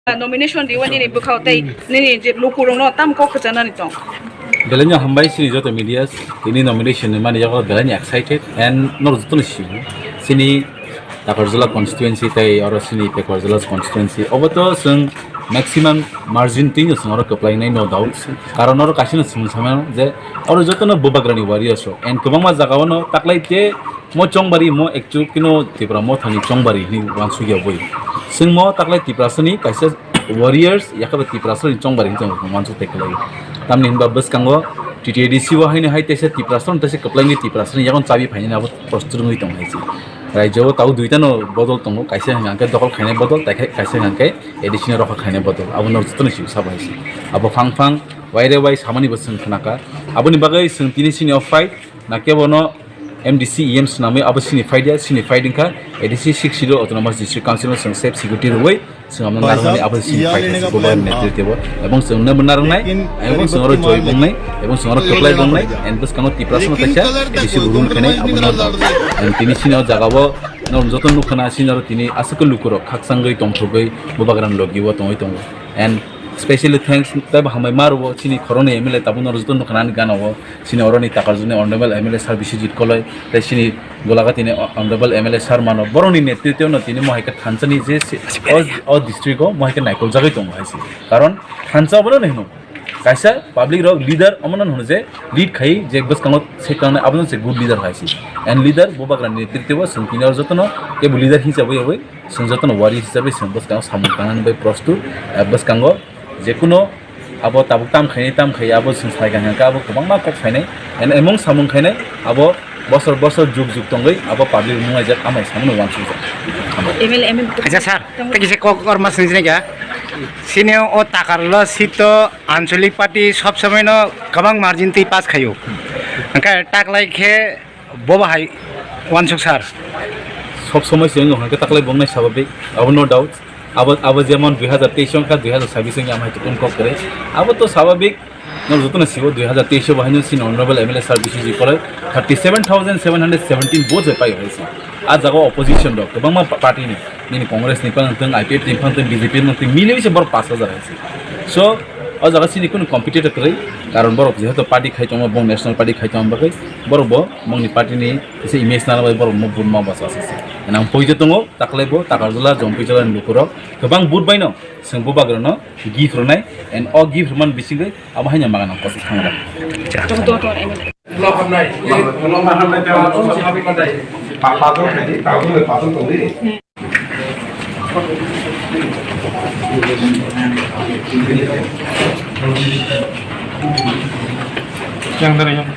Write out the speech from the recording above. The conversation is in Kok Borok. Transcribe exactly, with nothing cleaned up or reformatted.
Nomination riwi nini bwkhao tei nini je lukurokno tamo kok kwchanani tong. Belai no hambai chini joto media, tini nomination ni mani yago belai no excited and norok jotono sio. Chini Takarjala constituency tei oro chini Pekarjala constituency. Obo to chwng maximum margin twi no chwng oro kwplai nai, no doubt. Karon oro kaisa no chwng samano je oro jotono Bubagrani warriors rok and kwbangma jaga o no taklai te mo chongbari mo actually kino Tipra Mothani chongbari hinwi uansukya bwi. Chwng mo taklai Tiprasani kaisa warriors, yakhe bo Tiprasani chongbari hinwi chwng uansuk tei kwlai. Tamni hinba bwskango T T A D C o haino hai teisa Tiprasani teisa kwplai wngwi Tiprasani yakon chabi phainani abo prostut wngwi tong hai se. Raijo o tabuk duita no bodol tongo, kaisa hwnkha khe dokol khainai bodol, tei khe kaisa hwnkha khe A D C no rokha khainai bodol. Abo no jotono sibisa bai se. Abo phang phang waire wai samani bo chwng khnakha. Aboni bagwi chwng tini sini o fight, na kebo no M D C E M swnamwi abo sini fight ya, sini fight wngkha A D C Sixth Schedule Autonomous District Council no chwng safe security rwwi chwng amo narwkmani abo sini fight ya, chwng abo netritwo bo. Ebong chwng no narwknai, ebong chwng oro joy bongnai, ebong chwng oro kwplai bongnai, and bwskango Tiprasa no kaisa A D C bo rule khainai abo no. And tini sini o jaga o norok joto nukha na sini oro tini aswk lukurok khakchangwi tongthogwi Bubagrani logi o tongwi tongo. And specially thanks tei bo hambai ma rwo chini khoroknwi M L A tabuk norok joto nukha na ani gana o. Chini oroni Takarjani Honorable M L A Sir Biswajit Koloi, tei chini Golaghatini Honorable M L A Sir mano, borokni netritwo no tini mohai khe thansa ni je si-, o, o district o mohai khe naikoljagwi tongo hai se. Karon thansa obono hino, kaisa public rok leader omono hino je lead khai je bwskango se kangnai abono se good leader hai se. And leader Bubagrani netritwo chwng tini o jotono kebo leader hinsa bai bai chwng jotono wari hisabe chwng bwskango samung tangnani bai prostut, eh, bwskango jekuno abo tabuk tam khainai tam khai abo chwng sai kha khe abo kwbangma kok phainai, and emong samung khainai abo bosor bosor jug jug tongwi abo public mung laijak amai samung uansukjak. M L A, M L A. Acha sir, tei kisa kok or mas ni ka. Sini o Takarjala seat o Anchalik party sob somoi no kwbang margin twi pass khaio. Hwnkhe taklai khe Bo bahai uansuk sir. Sob somoi se wngkha hwnkhe taklai bongnai swababik, abo no doubt. Abo, abo jemon dui hazar teis wngkha, dui hazar sabis wngya amhai tukun kok kwrwi. Abo to swababik, no jotono sibo dui hazar teis o bahai no sin honorable M L A sir B C G kolai thirty seven thousand seven hundred seventeen votes bai pai hai se. A jaga opposition rok kwbangma pa-, party ni, nini Congress ni phang thung, I P F ni phang thung, B J P ni phang thung, mili se borok pash hajar hai se. So, o jaga sini kunu competitor kwrwi, karon borok jehetu party khai tongo, bo national party khai tongo bagwi, borok bo bongni party ni kisa image nana bai borok no vote ma basa se. Nang poito tongo, taklai bo, Takarjala, Jompuijala ni lukurok, kwbang vote bai no, chwng bubagra no gift rwnai, and o gift rwmani bisingwi abo haino maga nang kosi thangra. Joto to M L A. Yang dari yang.